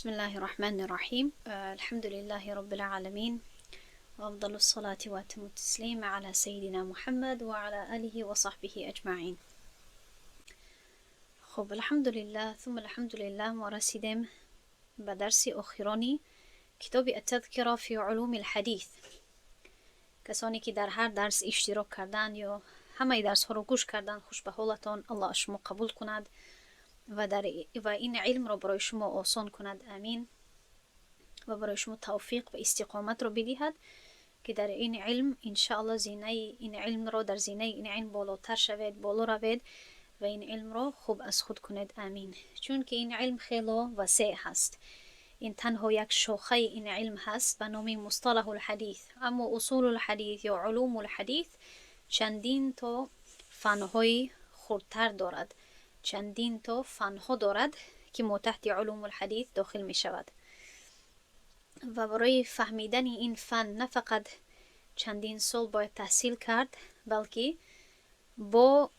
بسم الله الرحمن الرحيم، الحمد لله رب العالمين، وأفضل الصلاة وأتم التسليم على سيدنا محمد وعلى آله وصحبه أجمعين. خب، الحمد لله ثم الحمد لله، ما رسیدیم به درس اخیرانی کتاب التذکرة في علوم الحديث. کسانی که در هر درس اشتراک کردند یا همه درس ها رو گوش کردند، خوش به حالتان. الله از شما قبول کند و این علم را برای شما آسان کند، امین، و برای شما توفیق و استقامت را بدهد که در این علم انشاءالله زینه این علم را در زینه این علم بالاتر شوید، بالا روید و این علم را خوب از خود کنید، امین. چون که این علم خیلی وسیع هست. این تنها یک شاخه این علم هست به نام مصطلح الحدیث، اما اصول الحدیث یا علوم الحدیث چندین تا فنهای خردتر دارد، چندین تا فنها دارد که ما تحت علوم الحدیث داخل می شود و برای فهمیدن این فن نه فقط چندین سال باید تحصیل کرد، بلکه با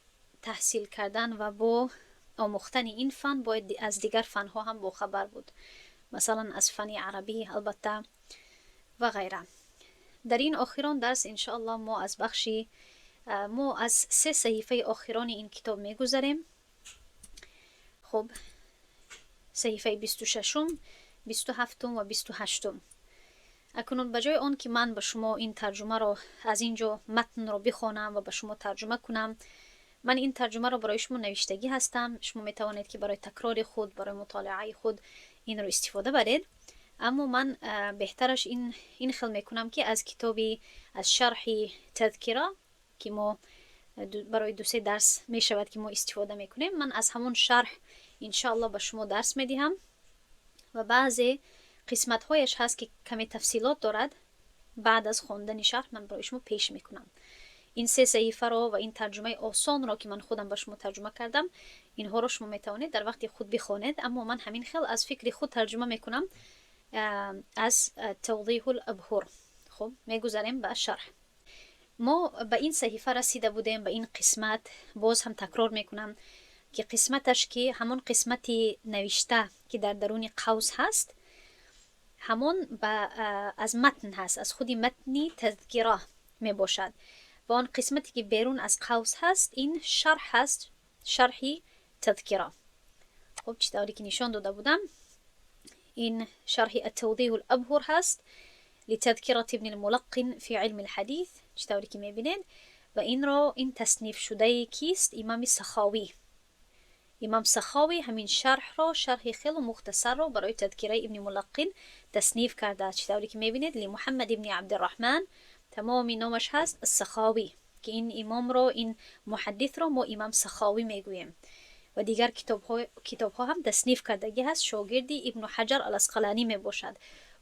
تحصیل کردن و با آموختن این فن باید از دیگر فنها هم با خبر بود، مثلا از فن عربی البته و غیره. در این آخران درس انشاءالله ما از سه صحیفه آخران این کتاب میگذریم. خب، صحیفه 26، 27 و 28. اکنون به جای آن که من به شما این ترجمه را از اینجا متن را بخوانم و به شما ترجمه کنم، من این ترجمه را برای شما نوشتگی هستم. شما می توانید که برای تکرار خود، برای مطالعه خود این رو استفاده برید. اما من بهترش این خل میکنم که از کتابی، از شرح تذکره که ما برای دو سه درس می شود که ما استفاده میکنیم، من از همون شرح انشاءالله به شما درس میدهم و بعضی قسمت هایش هست که کمی تفصیلات دارد، بعد از خواندن شرح من برای شما پیش میکنم. این سه صحیفه رو و این ترجمه آسان را که من خودم به شما ترجمه کردم، اینها رو شما میتوانید در وقت خود بخوانید، اما من همین خیل از فکر خود ترجمه میکنم از توضیح الابهر. خب، میگذریم به شرح. ما به این صحیفه رسیده بودیم، به این قسمت. باز هم تکرار میکنم که قسمتش که همون قسمت نوشته که در درون قوس هست، همون از متن هست، از خودی متنی تذکره می باشد و آن قسمتی که بیرون از قوس هست، این شرح هست، شرحی تذکره. خب، چطوری که نشان داده بودم، این شرح التوضیح الابهر هست لتذكرة ابن الملقن في علم الحديث، چطوری که میبینید، و این را این تصنیف شده کیست؟ امام سخاوی. امام سخاوی همین شرح را، شرح خیلی مختصر را برای تذکره ابن ملقن تصنیف کرده است. چطوری که میبینید، لمحمد ابن عبدالرحمن، تمام نامش هست السخاوی، که این امام را، این محدث را ما امام سخاوی میگوییم و دیگر کتاب ها هم تصنیف کردگی هست. شاگردی ابن حجر العسقلانی می باشد.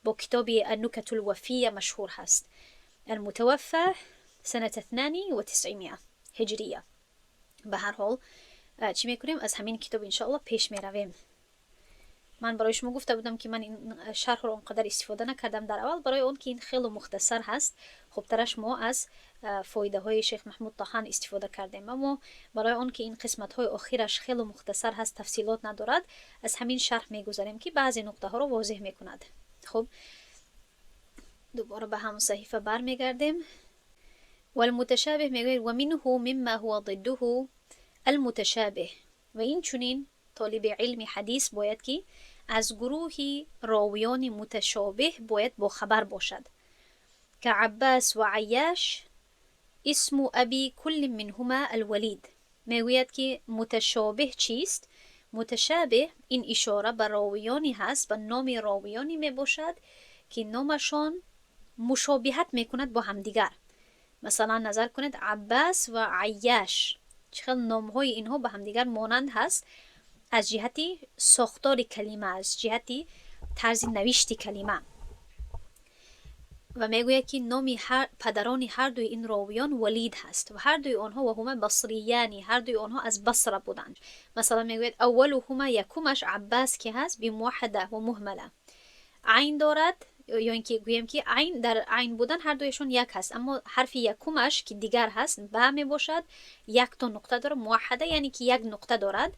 با کتاب النكت الوفية مشهور هست. المتوفى سنة 992 هجریه. به هر حال، چی میکنیم؟ از همین کتاب انشاءالله پیش میرویم. من برای شما گفته بودم که من این شرح رو اونقدر استفاده نکردم در اول، برای اون که این خیلی مختصر هست. خب، ترش ما از فایده های شیخ محمود طحان استفاده کردیم، اما برای اون که این قسمت های آخرش خیلی مختصر هست، تفصیلات ندارد، از همین شرح میگذاریم که بعضی نقطه ها رو واضح میکند. خب، دوباره به همون صحیفه برمیگردیم. والمتشابه میگوید ومنه مما هو ضده المتشابه. و این چنین طالب علم حدیث باید که از گروه راویان متشابه باید با خبر باشد، كعباس وعياش، اسم أبي كل منهما الوليد. میگوید که متشابه چیست؟ متشابه این اشاره به راویانی هست، به نام راویانی می باشد که نامشان مشابهت میکند با همدیگر. مثلا نظر کنید، عباس و عیاش، چقدر نامهای اینها به همدیگر مانند هست از جهتی ساختار کلمه، از جهتی طرز نوشت کلمه. و میگوید که نام هر پدران هر دوی این راویان ولید هست و هر دوی آنها وهما بصریان، هر دوی آنها از بصره بودند. مثلا میگوید اولهما، یکمش عباس که هست، بموحده و مهمله، عین دارد، یا اینکه گوییم که عین در عین بودن هر دویشون یک هست، اما حرف یکمش که دیگر هست با می باشد، یک تا نقطه داره. موحده یعنی که یک نقطه دارد.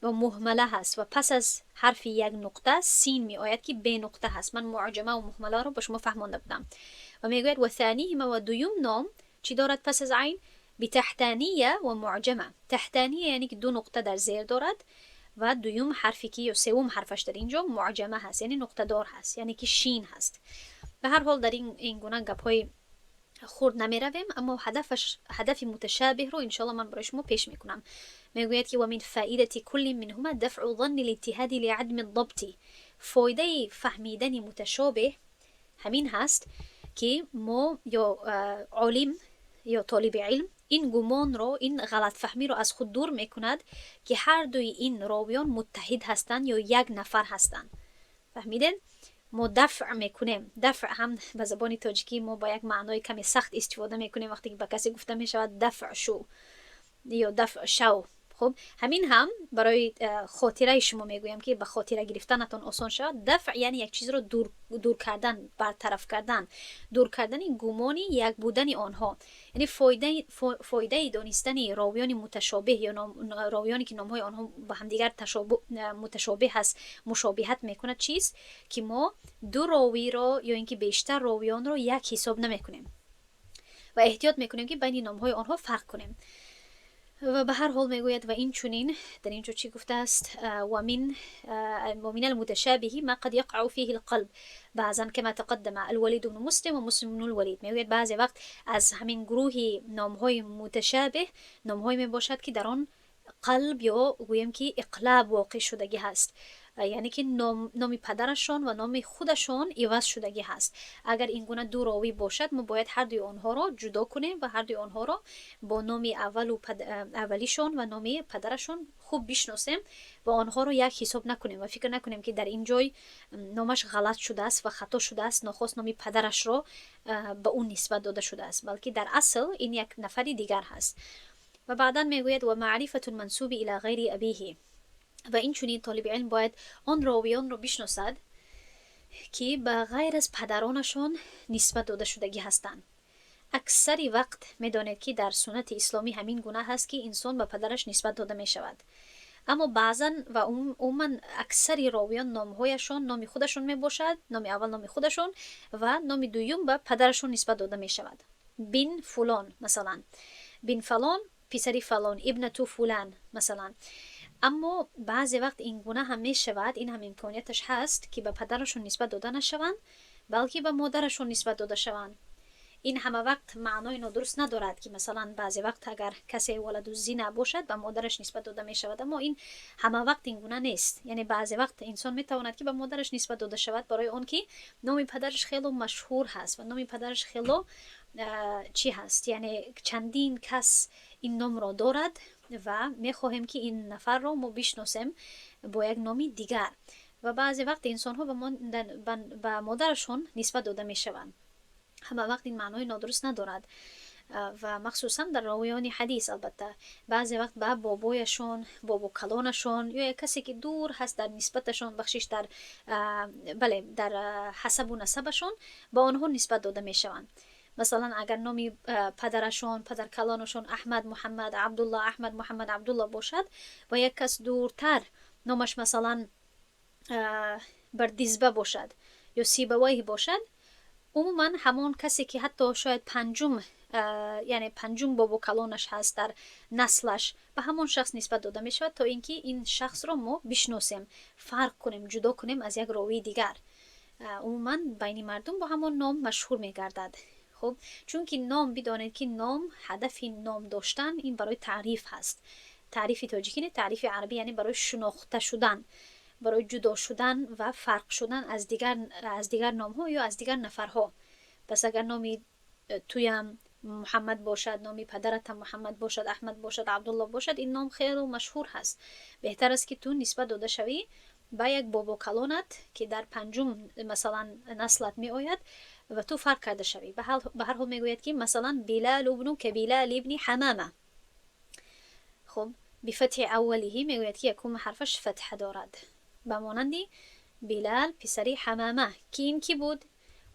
و مهمله هست و پس از حرف یک نقطه سین می آید که بی نقطه هست. من معجمه و مهمله رو به شما فهمانده بودم. و میگوید و ثانیهما، و دویم نام چی دارد پس از عین؟ بتحتانیه و معجمه. تحتانیه یعنی که دو نقطه در زیر دارد و دویم حرفی که یا سوم حرفش در اینجا معجمه هست، یعنی نقطه دار هست، یعنی که شین هست. به هر حال در این گونه گپ های خرد نمی رویم، اما هدف متشابه رو انشالله من برای شما پیش میکنم. میگوید که و من فائدة كل منهما دفع ظن الاتحاد لعدم الضبط. فایده فهمیدن متشابه همین هست که ما یا عالم یا طالب علم این گمان رو، این غلط فهمی رو از خود دور میکند که هر دوی این راویان متحد هستند یا یک نفر هستند. فهمیدین؟ ما دفع میکنیم. دفع هم به زبان تاجیکی ما با یک معنای کمی سخت استفاده میکنیم. وقتی که به کسی گفته میشود دفع شو یا دفع شو، خب همین هم برای خاطره شما میگویم که به خاطره گرفتنتون آسان شود. دفع یعنی یک چیز رو دور کردن، برطرف کردن، دور کردن گمانی یک بودن آنها. یعنی فایده دانستن راویان متشابه یا راویانی که نامهای آنها با همدیگر متشابه هست، مشابهت میکند، چیست که ما دو راوی را یا اینکه بیشتر راویان را یک حساب نمیکنیم و احتیاط میکنیم که بین نامهای آنها فرق کنیم. و به هر حال میگوید و این چنین در اینجا چی گفته است؟ ومن المتشابه ما قد يقع فيه القلب بعضا كما تقدم الوليد بن مسلم و مسلم بن الولید. میگوید بعضی وقت از همین گروه نامهای متشابه نامهای می باشد که در آن قلب یا گویم که اقلاب واقع شدگی هست، یعنی که نام پدرشان و نام خودشان عوض شدگی هست. اگر این گونه دو راوی باشد، ما باید هر دوی آنها را جدا کنیم و هر دوی آنها را با نام اول و اولیشان و نام پدرشان خوب بشناسیم و آنها را یک حساب نکنیم و فکر نکنیم که در این جای نامش غلط شده است و خطا شده است، ناخواست نام پدرش را به اون نسبت داده شده است، بلکه در اصل این یک نفر دیگر هست. و بعدا میگوید و معرفة المنسوب الى غیر ابیه. و این چنین طالب علم باید آن راویان را بشناسد که به غیر از پدرانشان نسبت داده شدگی هستند. اکثری وقت میدانید که در سنت اسلامی همین گونه هست که انسان به پدرش نسبت داده می شود، اما بعضا و عموما اکثری راویان نامهایشان نام خودشون می باشد، نام اول نام خودشون و نام دوم به پدرشون نسبت داده می شود. بن فلان مثلا، بن فلان، پسری فلان، ابنة فلان مثلا. اما بعضی وقت این گونه هم می شود، این هم امکانیتش هست که به پدرشون نسبت داده نشوند، بلکه به مادرشون نسبت داده شوند. این همه وقت معنای نادرست ندارد که مثلا بعضی وقت اگر کسی ولد زنا باشد به مادرش نسبت داده می شود، اما این همه وقت این گونه نیست. یعنی بعضی وقت انسان می تواند که به مادرش نسبت داده شود برای آن که نام پدرش خیلی مشهور هست و نام پدرش خیلی چی هست، یعنی چندین کس این نام را دارد و می خواهیم که این نفر را ما بشناسیم با یک نام دیگر. و بعضی وقت انسان ها به مادرشون نسبت داده می شوند. همه وقت این معنای نادرست ندارد و مخصوصا در راویان حدیث. البته بعضی وقت به بابایشون، بابا کلانشون یا کسی که دور هست در نسبتشون، بخشش در بله در حسب و نسبشون، با آنها نسبت داده می شوند. مثلا اگر نام پدرشون، پدر کلانشون احمد، محمد، عبدالله، احمد، محمد، عبدالله باشد و یک کس دورتر نامش مثلا بردیزبه باشد یا سیبویه باشد، عموما همان کسی که حتی شاید پنجم، یعنی پنجم بابا کلانش هست در نسلش، به همان شخص نسبت داده می شود تا اینکه این شخص را ما بشناسیم، فرق کنیم، جدا کنیم از یک راوی دیگر. عموما بین مردم با همان نام مشهور می گردد. خب چون که نام، بدانید که نام، هدف نام داشتن این برای تعریف هست. تعریف تاجیکی نه، تعریف عربی، یعنی برای شناخته شدن، برای جدا شدن و فرق شدن از دیگر نام ها یا از دیگر نفرها. پس اگر نامی تویم محمد باشد، نامی پدرت هم محمد باشد، احمد باشد، عبدالله باشد، این نام خیلی مشهور هست. بهتر است که تو نسبت داده شوی به یک بابا کلانت که در پنجم مثلا نسلت می آید و تو فرق کرده شوی. به هر حال میگوید که مثلا بلال ابن كبلال ابن حمامه، خب بفتح اوله، میگوید که یکم حرفش فتحه دارد، به مانند بلال پسری حمامه که این کی بود؟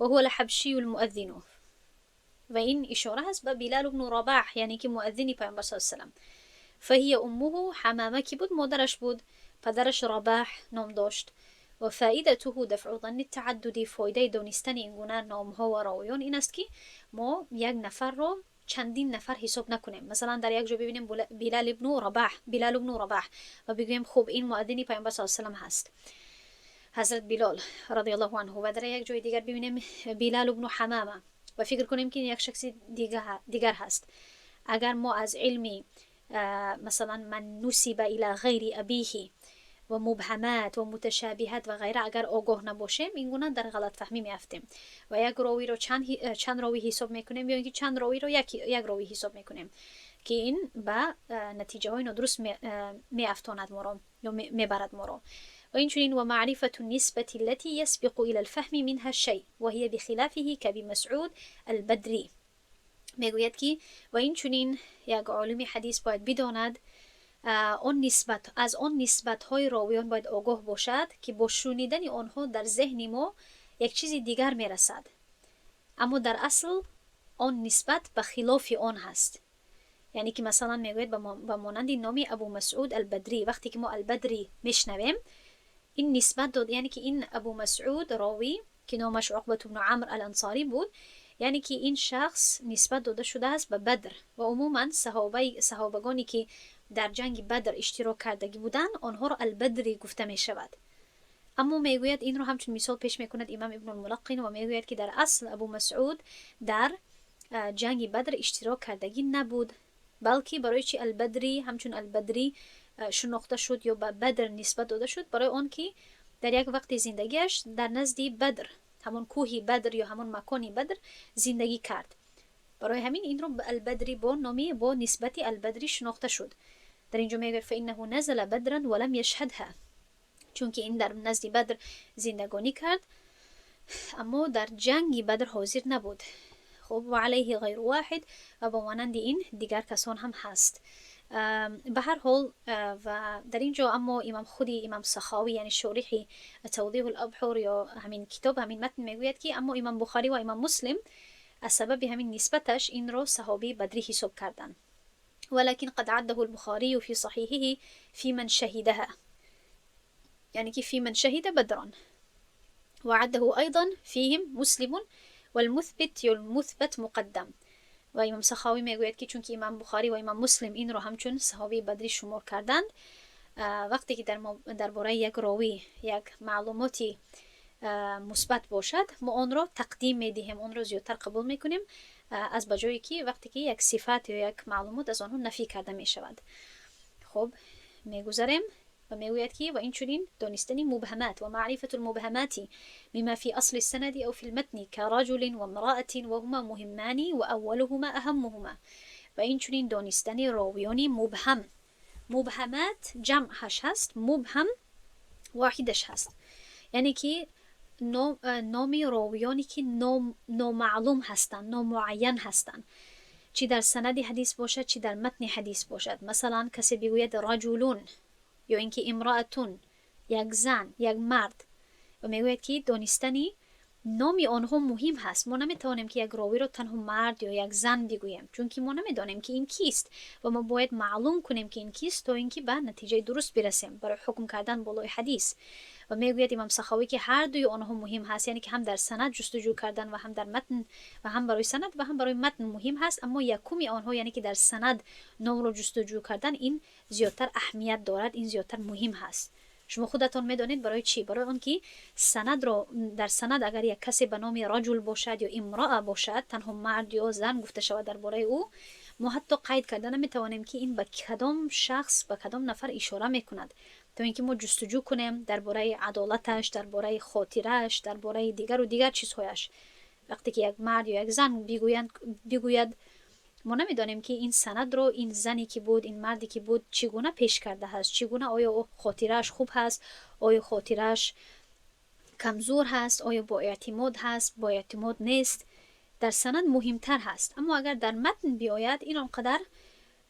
و هو الحبشی المؤذن. و این اشاره هست به بلال بن رباح، یعنی که مؤذنی پیامبر صلی الله علیه وسلم. فهي أمه. حمامة کی بود؟ مادرش بود. پدرش رباح نام داشت. وفائدته دفع ظن التعدد. فایده دانستن این گونه نام ها و راویان این است که ما یک نفر را چندین نفر حساب نکنیم. مثلا در یک جا ببینیم بلال ابن رباح، بلال ابن رباح، و بگوییم خب این مؤذنی پیامبر صلی الله علیه و هست، حضرت بلال رضی الله عنه، و در یک جای دیگر ببینیم بلال ابن حمامه و فکر کنیم که این یک شخص دیگر هست. اگر ما از علمی مثلا من نسب إلى غير أبيه و مبهمات و متشابهات و غیره اگر آگاه نباشیم، این گونه در غلط فهمی میافتیم و یک راوی رو چند راوی حساب میکنیم یا اینکه چند راوی رو یک راوی حساب میکنیم که این به نتیجه های نادرست می افتاند ما رو یا میبرد ما رو. و اینچنین ومعرفة النسبة التي يسبق إلى الفهم منها الشيء وهي بخلافه كأبي مسعود البدري. میگوید که و اینچنین یک عالم حدیث باید بداند آن نسبت، از آن نسبت های راویان باید آگاه باشد که با شنیدن آنها در ذهن ما یک چیز دیگر میرسد، اما در اصل آن نسبت به خلاف آن هست. یعنی که مثلا میگوید به مانند نام ابو مسعود البدری. وقتی که ما البدری میشنویم، این نسبت داد، یعنی که این ابو مسعود راوی که نامش عقبة بن عمرو الانصاری بود، یعنی که این شخص نسبت داده شده است به بدر و عموما صحابگانی که در جنگ بدر اشتراک کردگی بودند، آنها را البدری گفته می شود. اما میگوید این رو همچون مثال پیش میکند امام ابن الملقن و میگوید که در اصل ابو مسعود در جنگ بدر اشتراک کردگی نبود، بلکه برای چی البدری، همچون البدری شناخته شد یا به بدر نسبت داده شد؟ برای آن که در یک وقت زندگیش در نزد بدر، همون کوهی بدر یا همون مکانی بدر زندگی کرد. برای همین این رو البدری با نامی، با نسبت البدری شناخته شد. در اینجا میگه فإنه نزل بدرا ولم يشهدها، چون که این در نزد بدر زندگانی کرد اما در جنگ بدر حاضر نبود. خب، وعليه غير واحد، و با مانند این دیگر کسان هم هست. به هر حال و در اینجا اما امام خودی امام سخاوی، یعنی شارح توضیح الابحر یا همین کتاب، همین متن، میگوید که اما امام بخاری و امام مسلم از سبب همین نسبتش این رو صحابی بدری حساب کردن. ولكن قد عده البخاري في صحيحه في من شهدها، يعني في من شهد بدرا، وعده أيضا فيهم مسلم والمثبت المثبت مقدم. و امام سخاوی میگوید که چون که امام بخاری و امام مسلم این رو همچون صحابی بدری شمار کردند، وقتی که درباره یک راوی یک معلوماتی مثبت باشد، ما آن را تقدیم میدهیم، آن را زیادتر قبول میکنیم از بجایی که وقتی که یک صفت یا یک معلومات از آنها نفی کرده می شود. خب، میگذریم و میگوید که و اینچنین دانستن مبهمات، ومعرفة المبهمات مما في أصل السند أو في المتن كرجل وامرأة وهما مهمان وأولهما أهمهما. و اینچنین دانستن راویان مبهم. مبهمات جمعش هست، مبهم واحدش هست، یعنی که نام راویانی که نامعلوم هستند، نامعین هستند، چی در سند حدیث باشد چی در متن حدیث باشد. مثلا کسی بگوید رجل یا اینکه امرأة، یک زن، یک مرد، و میگوید که دانستنی نامی آنها مهم هست. ما نمیتوانیم که یک راوی رو تنها مرد یا یک زن بگوییم، چون که ما نمیدانیم که این کیست و ما باید معلوم کنیم که این کیست تا اینکه به نتیجه درست برسیم برای حکم کردن بالای حدیث. و میگوید امام سخاوی که هر دوی آنها مهم هست، یعنی که هم در سند جستجو کردن و هم در متن و هم برای سند و هم برای متن مهم هست، اما یکمی آنها، یعنی که در سند نام رو جستجو کردن، این زیادتر اهمیت دارد، این زیادتر مهم هست. شما خودتان میدانید برای چی؟ برای آنکه سند رو، در سند اگر یک کسی به نام رجل باشد یا امرأة باشد، تنها مرد یا زن گفته شود درباره او، ما حتی قید کرده نمیتوانیم که این به کدام شخص، به کدام نفر اشاره میکند، تا اینکه ما جستجو کنیم درباره عدالتش، درباره خاطرش، درباره دیگر و دیگر چیزهایش. وقتی که یک مرد یا یک زن بگوید، ما نمیدانیم که این سند رو این زنی که بود، این مردی که بود، چگونه پیش کرده هست، چگونه، آیا خاطرش خوب هست، آیا خاطرش کمزور هست، آیا با اعتماد هست، با اعتماد نیست. در سند مهمتر هست، اما اگر در متن بیاید این آنقدر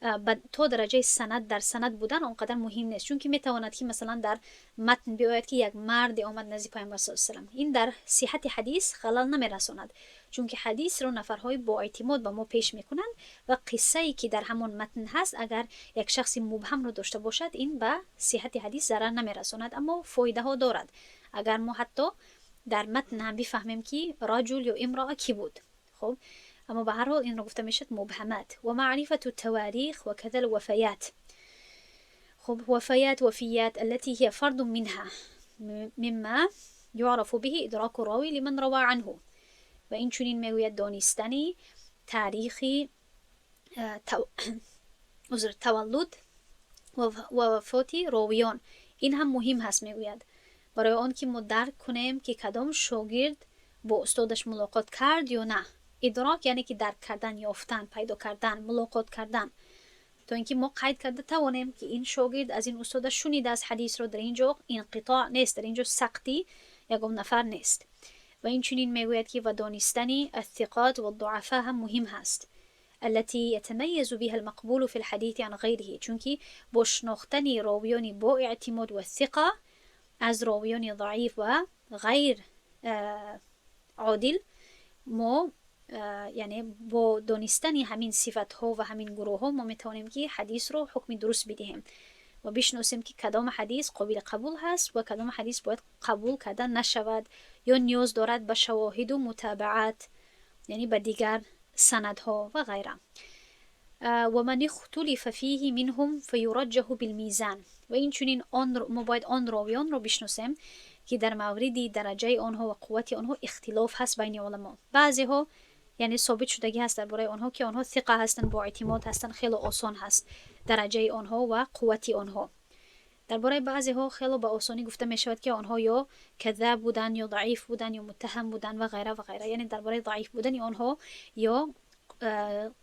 То дараҷаи санад дар санад будан он қадар муҳим нест, чунки метавонад, ки масалан дар матн биояд, ки як марде омад назди Пайғамбар с салам. Ин дар сиҳати ҳадис халал намерасонад, чунки ҳадисро нафарҳои боэътимод ба мо пеш мекунанд ва қиссае, ки дар ҳамон матн ҳаст, агар як шахси мубҳамро дошта бошад, ин ба сиҳати ҳадис зарар намерасонад. Аммо фоидаҳо дорад, агар мо ҳатто дар матн ҳам бифаҳмем, ки раҷул ё имроа кӣ буд. Хуб, аммо ба ҳар ҳол инро гуфта мешавад мубҳамат. Ва маърифату таварих ва каза лвафаят. خب، وفيات وفيات التي هي فرد منها مما يعرف به إدراك الراوي لمن روى عنه. و این چنین میگوید دانستنی تاریخی تولد و وفاتی راویان، این هم مهم هست. میگوید برای آن که ما درک کنیم که کدام شاگرد با استادش ملاقات کرد یا نه. ادراک یعنی که درک کردن، یافتن، پیدا کردن، ملاقات کردن، تا اینکه ما قید کرده توانیم که این شاگرد از این استادش شنیده از حدیث رو. در اینجا انقطاع نیست، در اینجا سقطی یگام نفر نیست. و این چنین میگوید که و دانستنی الثقات و الضعفاء هم مهم هست، التي يتميز بها المقبول في الحديث عن غيره، چونکی با شناختن راویان با اعتماد و ثقه از راویان ضعیف و غیر عادل ما، یعنی با دانستن همین صفت ها و همین گروه ها، ما میتوانیم که حدیث رو حکم درست بدهیم و بشناسیم که کدام حدیث قابل قبول هست و کدام حدیث باید قبول کرده نشود یا نیاز دارد به شواهد و متابعت، یعنی به دیگر سندها و غیره. و من اختلف فیه منهم فیرجح بالمیزان. و این چنین آن ما باید آن راویان رو بشناسیم که در مورد درجه آنها و قوت آنها اختلاف هست بین علما. بعضی ها یعنی ثابت شدگی هست درباره آنها که آنها ثقه هستند، با اعتماد هستند، خیلی آسان هست درجه آنها و قوت آنها. درباره بعضی ها خیلی به آسانی گفته می شود که آنها یا کذاب بودن یا ضعیف بودن یا متهم بودن و غیره و غیره. یعنی درباره ضعیف بودن آنها یا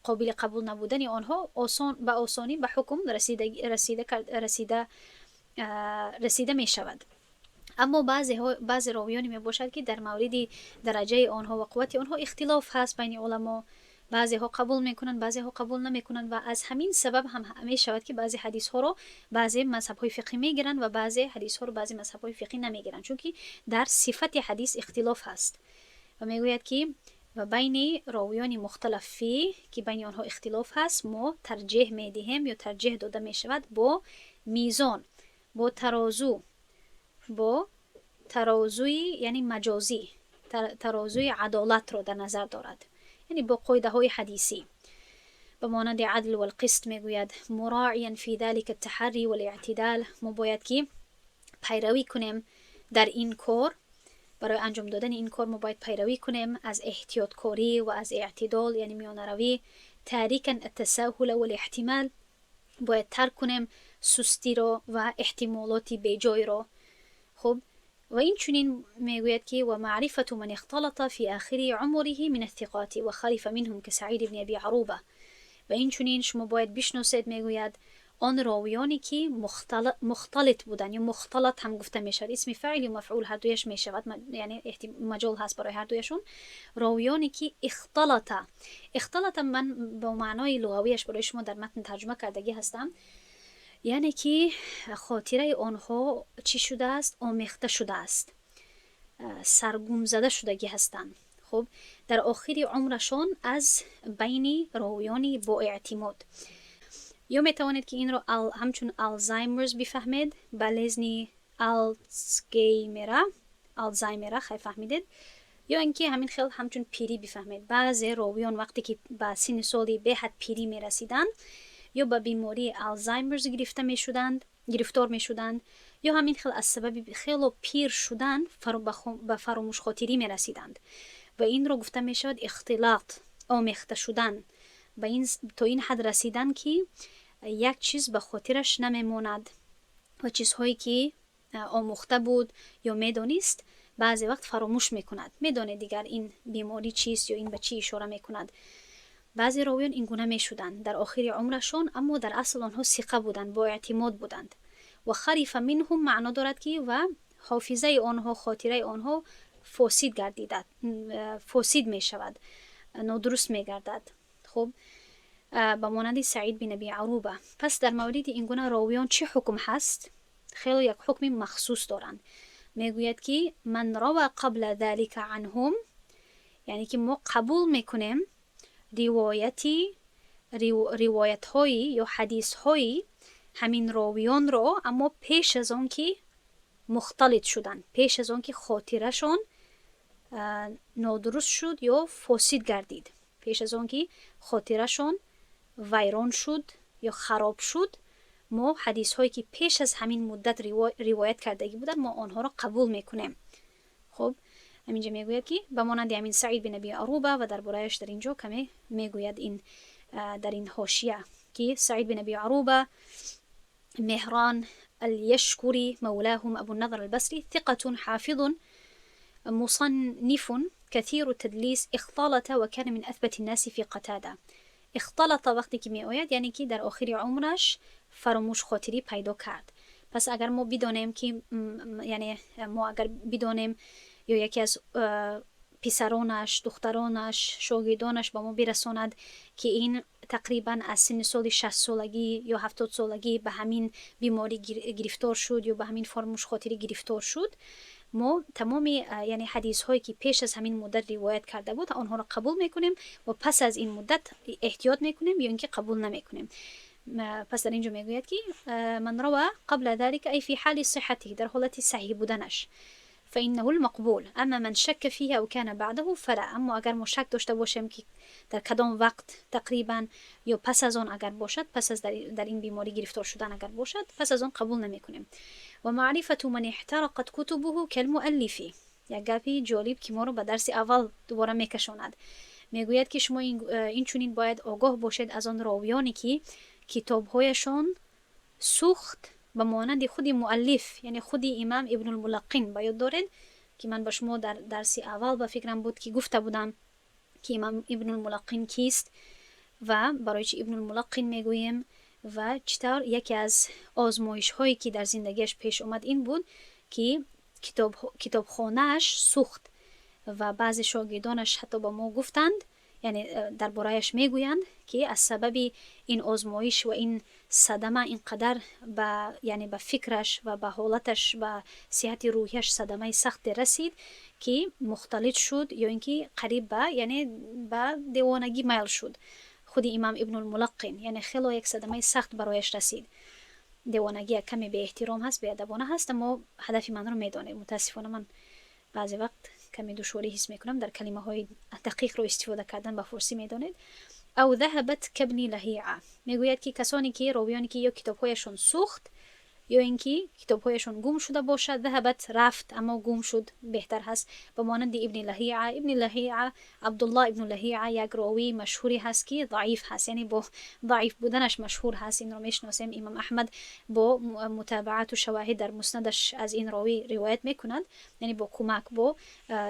قابل قبول نبودن آنها آسان به آسانی به حکم رسیده می شود. اما بعضی راویانی می باشد که در مورد درجه آنها و قوت آنها اختلاف هست بین علما. بعضی ها قبول میکنند، بعضی ها قبول نمیکنند و از همین سبب هم می شود که بعضی حدیث ها رو بعضی مذهب های فقهی میگیرند و بعضی حدیث ها رو بعضی مذهب های فقهی نمیگیرند، چون که در صفت حدیث اختلاف هست. و میگوید که و بین راویان مختلف فی، که بین آنها اختلاف هست، ما ترجیح میدهیم یا ترجیح داده می شود با میزان، با ترازو، با ترازوی یعنی مجازی، ترازوی عدالت را در نظر دارد، یعنی با قاعده های حدیثی به مانند عدل و القسط. میگوید مراعیا فی ذلك التحری والاعتدال. ما باید که پیروی کنیم در این کار. برای انجام دادن این کار ما باید پیروی کنیم از احتیاط کاری و از اعتدال، یعنی میانه روی. تارکا التساهل والاحتمال، باید ترک کنیم سستی رو و احتمالات بیجای رو. خب، و این چنین میگوید که و معرفة من اختلط في آخر عمره من الثقات وخرف منهم كسعید بن ابی عروبه. و این چنین شما باید بشناسید، میگوید، آن راویانی که مختلط بودن یا مختلط هم گفته میشود، اسم فاعل و مفعول هر دویش میشود، یعنی مجال هست برای هر دویشون. راویانی که اختلط، اختلط من با معنای لغویش برای شما در متن ترجمه کردگی هستم، یعنی که خاطره آنها چی شده است؟ آمیخته شده است، سرگم زده شدگی هستند. خب، در آخر عمرشان از بین راویانی با اعتماد. یا میتوانید که این رو همچون Alzheimer's بفهمید، болезни Алцгеймера، Алцгеймера خیلی فهمیدید، یا اینکه همین خیلی همچون پیری بفهمید. بعضی راویان وقتی که به سن سالی به حد پیری میرسیدند، یا به بیماری Alzheimer's گرفته میشدند، گرفتار میشدند، یا همین خیلی از سبب خیلی پیر شدن به فراموش خاطری میرسیدند و این رو گفته میشود اختلاط، آمیخته شدن، به این تا این حد رسیدن که یک چیز به خاطرش نمیماند و چیزهایی که آموخته بود یا میدانست بعضی وقت فراموش میکند. میدانه دیگر این بیماری چیست یا این به چی اشاره میکند. بعضی راویان این گونه میشدند در آخر عمرشان، اما در اصل آنها ثقه بودند، با اعتماد بودند. و خرف منهم معنا دارد که و حافظه آنها، خاطره آنها فاسد گردیده، فاسد می شود، نادرست می گردد. خب. به مانند سعید بن ابی عروبه. پس در مورد این گونه راویان چه حکم هست؟ خیلی یک حکم مخصوص دارند. میگوید که من روى قبل ذلك عنهم، یعنی که ما قبول میکنیم روایت های یا حدیث های همین راویان را، اما پیش از آن که مختلط شدن، پیش از آن که خاطرشان نادرست شد یا فاسد گردید، پیش از آن که خاطرشان ویران شد یا خراب شد، ما حدیث هایی که پیش از همین مدت روایت کردگی بودن ما آنها را قبول میکنیم. خب همینجا میگوید که به مانند همین سعید بن ابی عروبه و درباره‌اش در اینجا کمی میگوید این در این حاشیه که سعید بن ابی عروبه مهران اليشكري مولاهم أبو النضر البصري ثقة حافظ مصنف كثير التدليس، اختلط وكان من أثبت الناس في قتادة. اختلط وقتی که می آید یعنی که در آخر عمرش فراموش خاطری پیدا کرد. پس اگر ما بدانیم که یعنی ما اگر بدانیم یا یکی از پسرانش، دخترانش، شاگردانش به ما برساند که این تقریبا از سن سال 60 سالگی یا 70 سالگی به همین بیماری گرفتار شد یا به همین فراموش خاطری گرفتار شد، ما تمام یعنی حدیث هایی که پیش از همین مدت روایت کرده بود آنها را قبول میکنیم و پس از این مدت احتیاط میکنیم یا اینکه قبول نمیکنیم. پس در اینجا میگوید که من روى قبل ذلك ای في حال صحته، در حالت صحیح بودنش، فإنه المقبول. اما من شک فيه او كان بعده فلا. اما اگر ما شک داشته باشیم که در کدام وقت تقریبا یا پس از آن اگر باشد، پس از در این بیماری گرفتار شدن اگر باشد، پس از آن قبول نمیکنیم. و معرفة من احترقت كتبه كالمؤلف. یک گپی جالب که ما رو به درس اول دوباره میکشاند. میگوید که شما این چنین باید آگاه باشید از آن راویانی که کتابهایشان سوخت به مانند خود مؤلف، یعنی خود امام ابن الملقن. به یاد دارید که من به شما در درس اول به فکرم بود که گفته بودم که امام ابن الملقن کیست و برای چی ابن الملقن میگوییم و چطور یکی از آزمایش هایی که در زندگیش پیش اومد این بود که کتابخانه‌اش سوخت و بعضی شاگردانش حتی به ما گفتند، یعنی درباره‌اش میگویند که از سبب این آزمایش و این صدمه اینقدر به یعنی به فکرش و به حالتش، به صحت روحیش صدمه سخت رسید که مختلط شد یا اینکه قریب به یعنی به دیوانگی میل شد خود امام ابن الملقن، یعنی خیلی یک صدمه سخت برایش رسید. دیوانگی کمی به احترام هست، به ادبانه هست، اما هدف من رو میدانه. متاسفانه من بعضی وقت کمی دشواری حس میکنم در کلمه های دقیق رو استفاده کردن به فارسی، میدانید. او ذهبت كابن لهیعه. میگوید که کسانی که راویانی که یا کتابهایشون سوخت یا اینکه کتابهایشون گم شده باشد، ذهبت رفت اما گم شد بهتر هست، به مانند ابن لهیعه. ابن لهیعه، عبدالله ابن لهیعه، یک راوی مشهوری هست که ضعیف هست، یعنی با ضعیف بودنش مشهور هست، این رو میشناسیم. امام احمد با متابعت و شواهد در مسندش از این راوی روایت میکند، یعنی با کمک با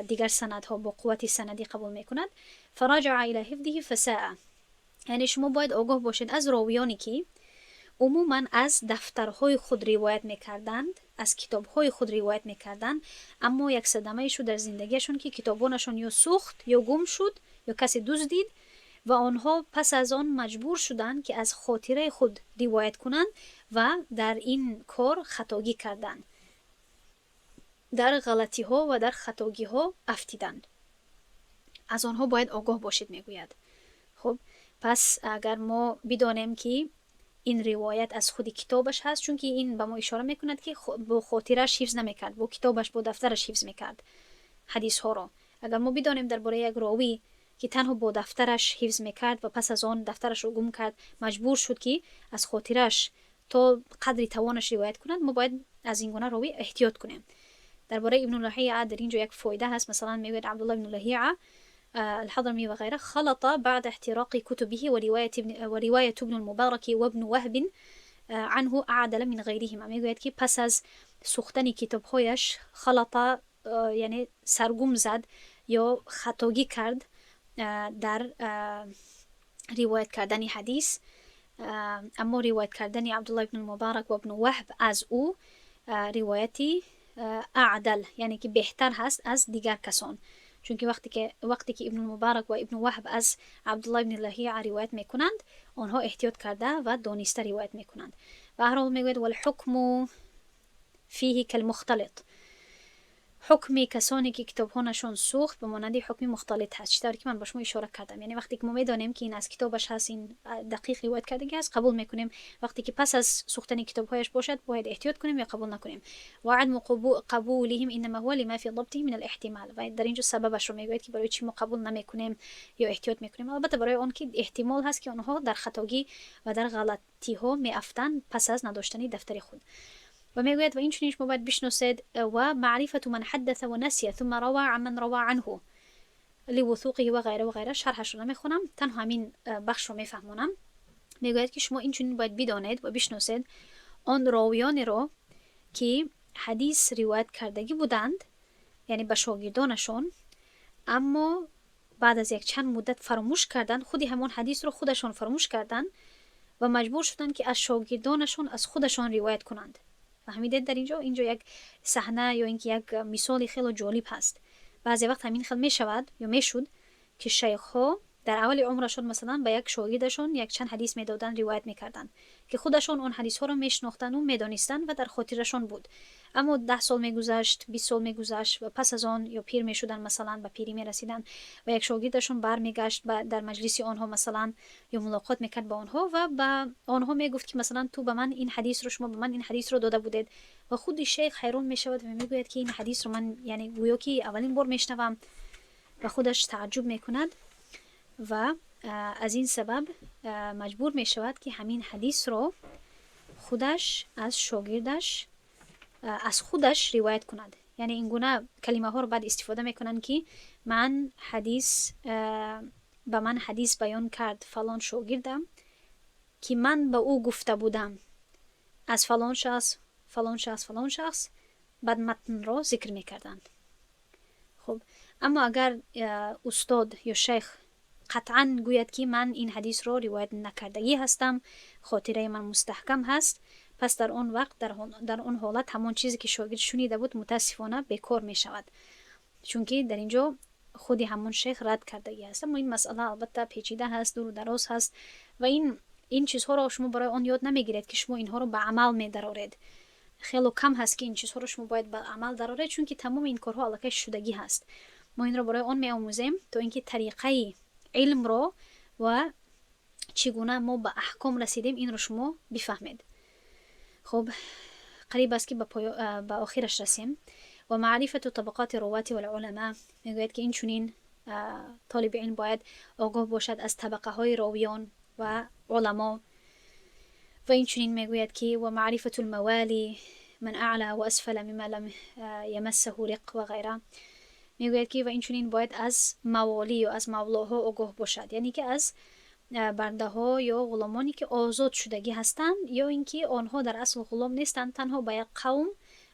دیگر سندها، با قوت سندی قبول میکند. فراجع الى حفظه فساء. یعنی شما باید آگاه باشید از راویانی که عموما از دفترهای خود روایت میکردند، از کتابهای خود روایت میکردند، اما یک صدمه شد در زندگیشون که کتابانشون یا سوخت یا گم شد یا کسی دزدید و آنها پس از آن مجبور شدند که از خاطره خود روایت کنند و در این کار خطاگی کردند، در غلطی ها و در خطاگی ها افتیدند. از آنها باید آگاه باشید میگوید. خب پس اگر ما بدانیم که این روایت از خود کتابش هست، چون که این به ما اشاره میکند که با خاطرش حفظ نمیکرد، با کتابش، با دفترش حفظ میکرد حدیث ها را. اگر ما بدانیم درباره یک راوی که تنها با دفترش حفظ میکرد و پس از آن دفترش رو گم کرد، مجبور شد که از خاطرش تا قدری توانش روایت کند، ما باید از این گونه راوی احتیاط کنیم. درباره ابن لهیعه در اینجا یک فایده هست. مثلا میگوید عبدالله ابن لهیعه الحضرمي وغيره خلط بعد احتراق كتبه، ورواية ابن المبارك وابن وهب عنه أعدل من غيرهما. میگوید که پس از سوختن کتابهایش خلط یعنی سرگم زد یا خطاگی کرد در روایت کردن حدیث، اما روایت کردن عبدالله ابن المبارک و ابن وهب از او روایتی اعدل، یعنی که بهتر هست از دیگر کسان. Чунки вақте ки Ибну Мубарак ва Ибну Ваҳб аз Абдулло ибни Лаҳиа ривоят мекунанд, онҳо эҳтиёт карда ва дониста ривоят мекунанд. Ба ҳар ҳол, мегӯяд: والحكم فيه كالمختلط. Ҳукми касоне ки китобҳонашон сӯхт, ба монанди ҳукми мухталит ҳаст, чӣ тавре ки ман ба шумо ишора кардам. Яъне вақте ки мо медонем, ки ин аз китобаш ҳаст, ин дақиқ ривоят кардагӣ аст, қабул мекунем. Вақте ки пас аз сӯхтани китобҳояш бошад, бояд эҳтиёт кунем ё қабул накунем. وعدم قبولهم إنما هو لما في ضبطه من الاحتمال. Ва дар инҷо сабабашро мегӯяд, ки барои чӣ мо қабул намекунем ё эҳтиёт мекунем. Албатта, барои он ки эҳтимол ҳаст, ки онҳо дар хатогӣ ва дар ғалатиҳо меафтанд пас аз надоштани дафтари худ. Ва мегӯяд: ва инчунин шумо бояд бишносед ومعرفة من حدث ونسي ثم روى عمن روى عنه لوثوقه وغيره وغيره. Шарҳашро намехонам, танҳо ҳамин бахшро мефаҳмонам. Мегӯяд, ки шумо инчунин бояд бидонед ва бишносед он ровиёнеро, ки ҳадис ривоят кардагӣ буданд, яъне ба шогирдонашон, аммо баъд аз якчанд муддат фаромӯш карданд, худи ҳамон ҳадисро худашон фаромӯш карданд ва маҷбур шуданд, ки аз шогирдонашон аз худашон ривоят кунанд. Фаҳмидед? Дар инҷо як саҳна ё ин ки як мисоли хело ҷолиб ҳаст. Баъзе вақт ҳамин хел мешавад ё мешуд, ки шайхҳо дар аввали умрашон, масалан, ба як шогирдашон якчанд ҳадис медоданд, ривоят мекарданд, ки худашон он ҳадисҳоро мешинохтанду медонистанд ва дар хотирашон буд. Аммо 10 сол мегузашт, 20 сол мегузашт ва пас аз он ё пир мешуданд, масалан, ба пирӣ мерасиданд ва як шогирдашон бармегашт дар маҷлиси онҳо, масалан, ё мулоқот мекард ба онҳо ва ба онҳо мегуфт, ки масалан, ту ба ман ин ҳадисро, шумо ба ман ин ҳадисро дода будед. Ва худи шейх ҳайрон мешавад ва мегӯяд, ки ин ҳадисро ман, яъне, гӯё ки аввалин бор мешунавам, ва худаш тааҷҷуб мекунад ва аз ин сабаб маҷбур мешавад, ки ҳамин ҳадисро худаш аз шогирдаш аз худаш ривоят кунад. Яъне ин гуна калимаҳоро баъд истифода мекунанд, ки ман ҳадис ба ман ҳадис баён кард фалон шогирдам, ки ман ба ӯ гуфта будам аз фалон шахс, фалон шахс, фалон шахс, баъд матнро зикр мекарданд. Хуб, аммо агар устод ё шайх қатъан гӯяд, ки ман ин ҳадисро ривоят накардагӣ ҳастам, хотираи ман мустаҳкам ҳаст, пас дар он вақт, дар он ҳолат ҳамон чизе, ки шогирд шунида буд, мутаассифона, бекор мешавад, чунки дар ин ҷо худи ҳамон шейх рад кардагӣ ҳаст. Аммо ин масъала, албатта, печида ҳаст, дуру дароз ҳаст ва ин чизҳоро шумо барои он ёд намегиред, ки шумо инҳоро ба амал медароред. Хело кам ҳаст, ки ин чизҳоро шумо бояд ба амал дароред, чунки тамоми ин корҳо аллакай шудагӣ ҳаст. Мо инро барои он меомӯзем, то ин ки тариқаи илмро ва чӣ гуна мо ба аҳком расидем, инро шумо бифаҳмед. Хуб, қариб аст, ки ба охираш расем. ومعرفة طبقات الرواة والعلماء. Мегӯяд, ки инчунин толиби илм бояд огоҳ бошад аз табақаҳои ровиён ва уламо. Ва инчунин мегӯяд, ки ومعرفة الموالي من أعلى وأسفل مما لم يمسه رق وغيره. Мегӯяд, ки ва инчунин бояд аз маволӣ ё аз мавлоҳо огоҳ бошад, яъне ки аз бардаҳо ё ғуломоне, ки озод шудагӣ ҳастанд, ё ин ки онҳо дар асл ғулом нестанд, танҳо ба як қавм,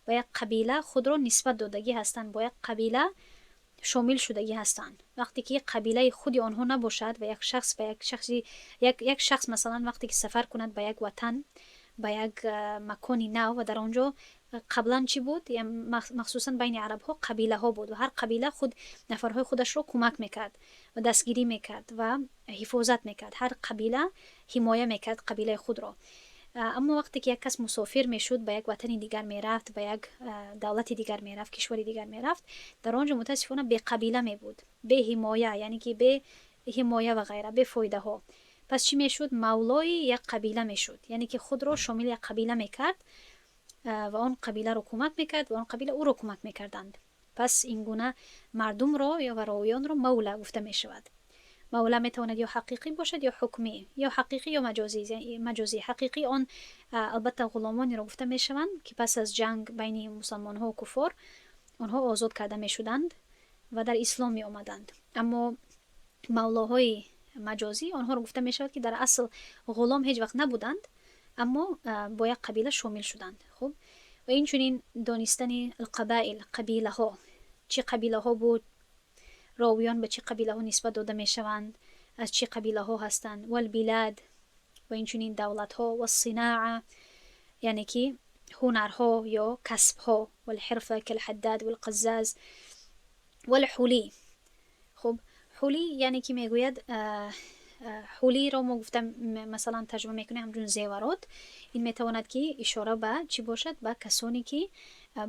ба як қабила худро нисбат додагӣ ҳастанд, бо як қабила шомил шудагӣ ҳастанд. Вақте ки қабилаи худи онҳо набошад ва як шахс ба як шахси як шахс, масалан, вақте ки сафар кунад ба як ватан, ба як макони нав, ва дар он ҷо қаблан чӣ буд? Махсусан байни арабҳо қабилаҳо буд ва ҳар қабила худ нафарҳои худашро кӯмак мекард ва дастгирӣ мекард ва ҳифозат мекард. Ҳар қабила ҳимоя мекард қабилаи худро. Аммо вақте ки як кас мусофир мешуд, ба як ватани дигар мерафт, ба як давлати дигар мерафт, кишвари дигар мерафт, дар он ҷо, мутаассифона, беқабила мебуд, беҳимоя, яъне ки беҳимоя ва ғайра, бефоидаҳо. Пас чӣ мешуд? Мавлои як қабила мешуд, яъне ки худро шомили як қабила мекард ва он қабиларо кӯмак мекард ва он қабила ӯро кӯмак мекарданд. Пас ин гуна мардумро ё ва ровиёнро мавла гуфта мешавад. Мавла метавонад ё ҳақиқӣ бошад, ё ҳукмӣ, ё ҳақиқӣ, ё маҷозӣ. Ҳақиқӣ он, албатта, ғуломонеро гуфта мешаванд, ки пас аз ҷанг байни мусалмонҳо куффор онҳо озод карда мешуданд ва дар ислом меомаданд. Аммо мавлоҳои маҷозӣ онҳоро гуфта мешавад, ки дар асл ғулом ҳеҷ вақт набуданд, аммо бо як қабила шомил шуданд. Хуб, ва инчунин донистани القبائل, қабилаҳо, чӣ қабилаҳо буд, ровиён ба чӣ қабилаҳо нисбат дода мешаванд, аз чӣ қабилаҳо ҳастанд. والبلاد, ва инчунин давлатҳо. والصناعة, яъне ки ҳунарҳо ё касбҳо. والحرفة كالحداد والقزاز والحلي. Хуб, ҳулӣ яъне ки мегӯяд, ҳулиро мо гуфта, масалан, тарҷума мекунем ҳамчун зеварот. Ин метавонад, ки ишора ба чӣ бошад? Ба касоне, ки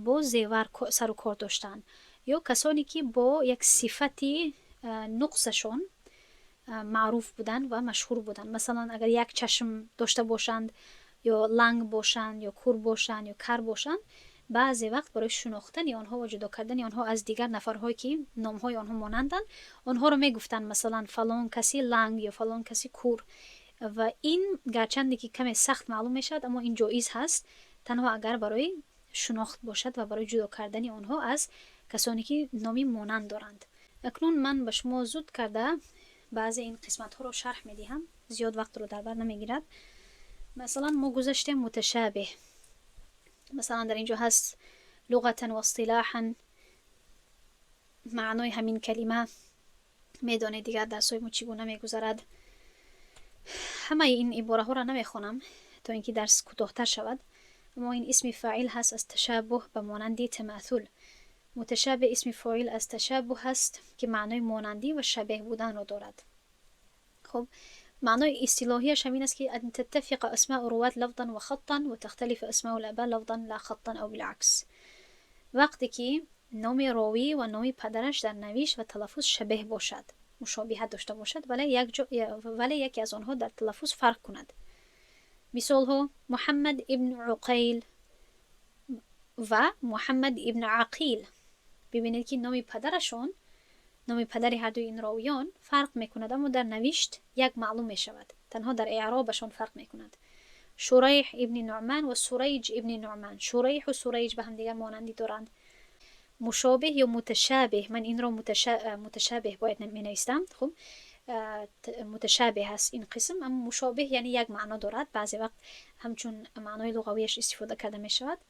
бо зевар сару кор доштанд, ё касоне, ки бо як сифати нуқсашон маъруф буданд ва машҳур буданд. Масалан, агар як чашм дошта бошанд, ё ланг бошанд, ё кур бошанд, ё кар бошанд, баъзе вақт барои шинохтани онҳо ва ҷудо кардани онҳо аз дигар нафарҳое, ки номҳои онҳо монанданд, онҳоро мегуфтанд, масалан, фалон каси ланг ё фалон каси кур. Ва ин гарчанде ки каме сахт маълум мешавад, аммо ин ҷоиз ҳаст, танҳо агар барои шинохт бошад ва барои ҷудо кардани онҳо аз касоне, ки номи монанд доранд. Акнун ман ба шумо зуд карда баъзе ин қисматҳоро шарҳ медиҳам, зиёд вақтро дар бар намегирад. Масалан, мо гузаштем муташабеҳ. Масалан, дар ин ҷо ҳаст لغة و اصطلاحا маънои ҳамин калима. Медонед дигар, дарсҳои мо чӣ гуна мегузарад. Ҳамаи ин ибораҳоро намехонам, то ин ки дарс кӯтоҳтар шавад, аммо ин исми фоил ҳаст аз ташаббуҳ, ба монанди тамаthул. Муташаббеҳ исми фоил аз ташаббуҳ ҳаст, ки маънои монандӣ ва шабеҳ буданро дорад. Хуб, маънои истилоҳияш ҳамин аст, ки أن تتفق أسماء الرواة لفظا وخطا وتختلف أسماء الآباء لفظا لا خطا أو بالعكس. وقتی که номи ровӣ ва номи падараш дар навишт ва талаффуз шабеҳ бошад, мушобиҳат дошта бошад, вале яке аз онҳо дар талаффуз фарқ кунад. Мисолҳо: Муҳаммад ибн Уқайл ва Муҳаммад ибн Ақил. Бибинед, ки номи падарашон, номи падари ҳардуи ин ровиён фарқ мекунад, аммо дар навишт як маълум мешавад, танҳо дар эъробашон фарқ мекунад. Шурайҳ ибни Нуъман ва Сурайҷ ибни Нуъман. Шурайҳу Сурайҷ ба ҳамдигар монандӣ доранд. Мушобеҳ ё муташабеҳ, ман инро муташабеҳ бояд менавистам. Хуб, муташабеҳ ҳаст ин қисм, аммо мушобеҳ яъне як маъно дорад, баъзе вақт ҳамчун маънои луғавияш истифода карда мешавад.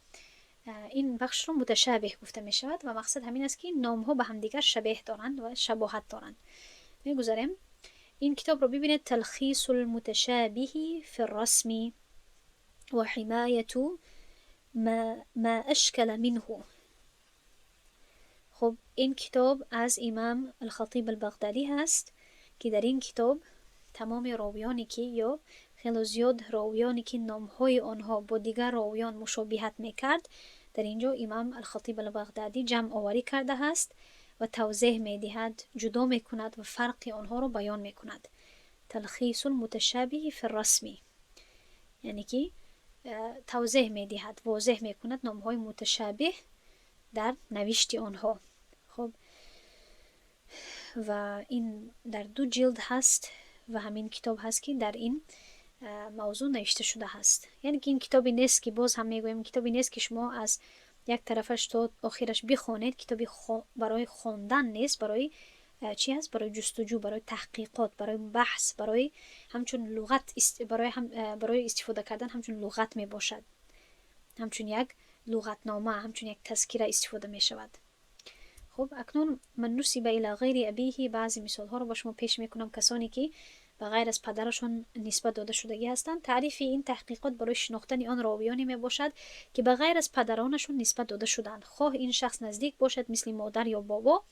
Ин бахшро муташабеҳ гуфта мешавад ва мақсад ҳамин аст, ки номҳо ба ҳамдигар шабеҳ доранд ва шабоҳат доранд. Мегузарем. Ин китобро бибинед: تلخيص المتشابه في الرسم وحماية ما أشكل منه. خب، این کتاب از امام الخطیب البغدادی هست که در این کتاب تمام راویانی که یا خیلی زیاد راویانی که نامهای آنها با دیگر راویان مشابهت میکرد، در اینجا امام الخطیب البغدادی جمع آوری کرده است و توضیح میدهد، جدا میکند و فرق آنها را بیان میکند. تلخيص المتشابه في الرسم یعنی که توضیح میدهد، واضح میکند نامهای متشابه در نوشت آنها. خب، و این در دو جلد هست و همین کتاب هست که در این موضوع نوشته شده هست. یعنی که این کتابی نیست که، باز هم میگویم، کتابی نیست که شما از یک طرفش تا آخرش بخوانید. کتابی برای خواندن نیست. برای چی هست؟ برای جستجو، برای تحقیقات، برای بحث، برای همچون لغت، برای استفاده کردن همچون لغت می باشد، همچون یک لغتنامه، همچون یک تذکره استفاده می شود. خب، اکنون من نسب إلى غير أبيه. بعضی مثال ها رو با شما پیش میکنم، کسانی که به غیر از پدرشون نسبت داده شدگی هستند. تعریف این تحقیقات برای شناختن آن راویانی می باشد که به غیر از پدرانشون نسبت داده شدند، خواه این شخص نزدیک باشد، مثل مادر یا بابا،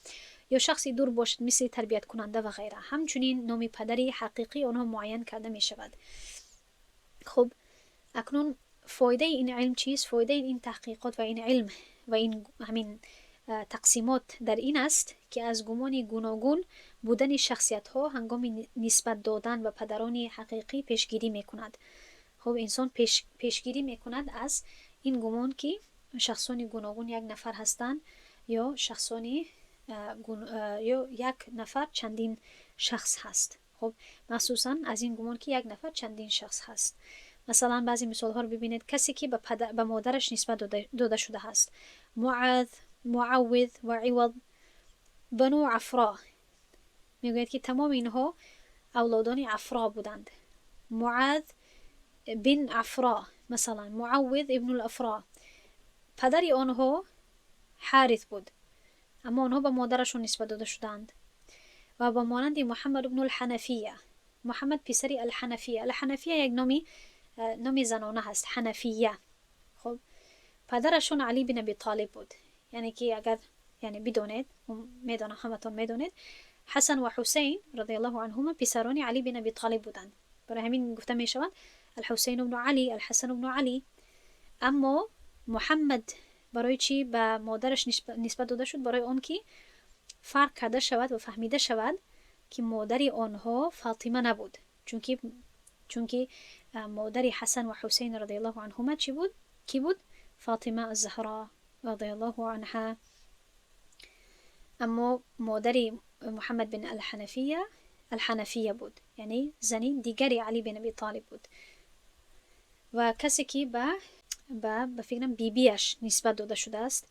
یا شخصی دور باشد، مثل تربیت کننده و غیره. همچنین نام پدری حقیقی آنها معین کرده می شود. خب، اکنون فایده این علم چیست؟ فایده این تحقیقات و این علم و این همین تقسیمات در این است که از گمان گوناگون بودن شخصیت ها هنگام نسبت دادن به پدران حقیقی پیشگیری میکند. خب، انسان پیشگیری میکند از این گمان که شخصان گوناگون یک نفر هستند یا یک نفر چندین شخص هست. خب، مخصوصا از این گمان که یک نفر چندین شخص هست. مثلا بعضی مثال ها رو ببینید: کسی که به مادرش نسبت داده شده است، معاذ، معوذ و عوض، بنو عفرا. میگوید که تمام اینها اولادان عفرا بودند. معاذ بن عفرا، مثلا معوذ ابن العفرا. پدر آنها حارث بود، اما آنها به مادرشون نسبت داده شدند. و با مانند محمد ابن الحنفیه، محمد پسری الحنفیه. الحنفیه یک نامی زنانه هست، حنفیه. خب، پدرشون علی بن ابی طالب بود. یعنی که اگر یعنی بدونید، میدونم همتون میدونید. Ҳасан ва Ҳусайн رضي الله عنهما писарони Алӣ бин Аби Толиб буданд. Барои ҳамин гуфта мешаванд الحسين بن علي، الحسن بن علي. Аммо Муҳаммад барои чӣ ба модараш нисбат дода шуд? Барои он ки фарқ карда шавад ва фаҳмида шавад, ки модари онҳо Фотима набуд, чунки модари Ҳасан ва Ҳусейн رضي الله عنهما чӣ буд, кӣ буд? Фотима Аззаҳро رضي الله عنها. Аммо модари Муҳаммад бин Алҳанафия Алҳанафия буд, яъне зани дигари Алӣ бин Аби Толиб буд. Ва касе ки ба фикрам бибиаш нисбат дода шудааст,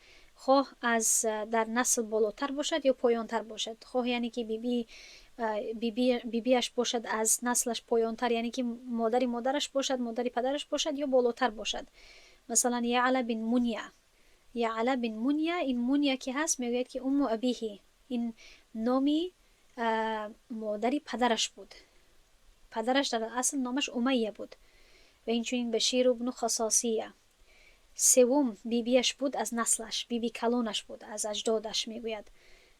хоҳ аз дар насл болотар бошад ё поёнтар бошад, хоҳ яъне ки бибиаш бошад, аз наслаш поёнтар, яъне ки модари модараш бошад, модари падараш бошад ё болотар бошад. Масалан, Яъла бин Муния. Яъла бин Муния, ин Муния ки ҳаст, мегӯяд ки أم أبيه, ин номи модари падараш буд. Падараш дар асл номаш Умайя буд. Ва инчунин Баширу бну Хасосия севум бибиаш буд, аз наслаш биби калонаш буд, аз аҷдодаш мегӯяд.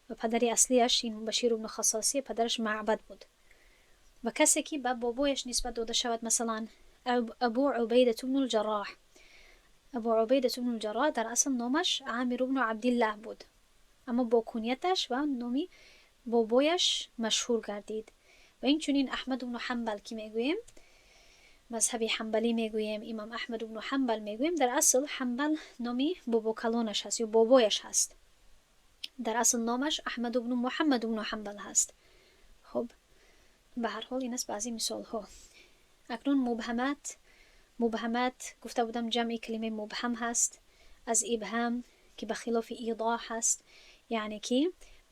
Ва падари аслиаш ин Баширу бну Хасосия, падараш Маъбад буд. Ва касе ки ба бобояш нисбат дода шавад, масалан, Абу Убайдату бну Лҷарроҳ. Абу Убайдату бну Лҷарроҳ дар асл номаш Амиру бну Абдиллаҳ буд, аммо бо куньяташ ва номи бобояш машҳур гардид. Ва инчунин Аҳмаду бну Ҳамбал ки мегӯем, мазҳаби ҳамбалӣ мегӯем, имом Аҳмаду бну Ҳамбал мегӯем, дар асл Ҳамбал номи бобокалонаш ҳаст ё бобояш ҳаст. Дар асл номаш Аҳмаду бну Муҳаммаду бну Ҳамбал ҳаст. Хуб, ба ҳар ҳол, ин аст баъзе мисолҳо. Акнун мубҳамат. Мубҳамат гуфта будам, ҷамъи калимаи мубҳам ҳаст, аз ибҳам, ки ба хилофи идоҳ ҳаст, яъне ки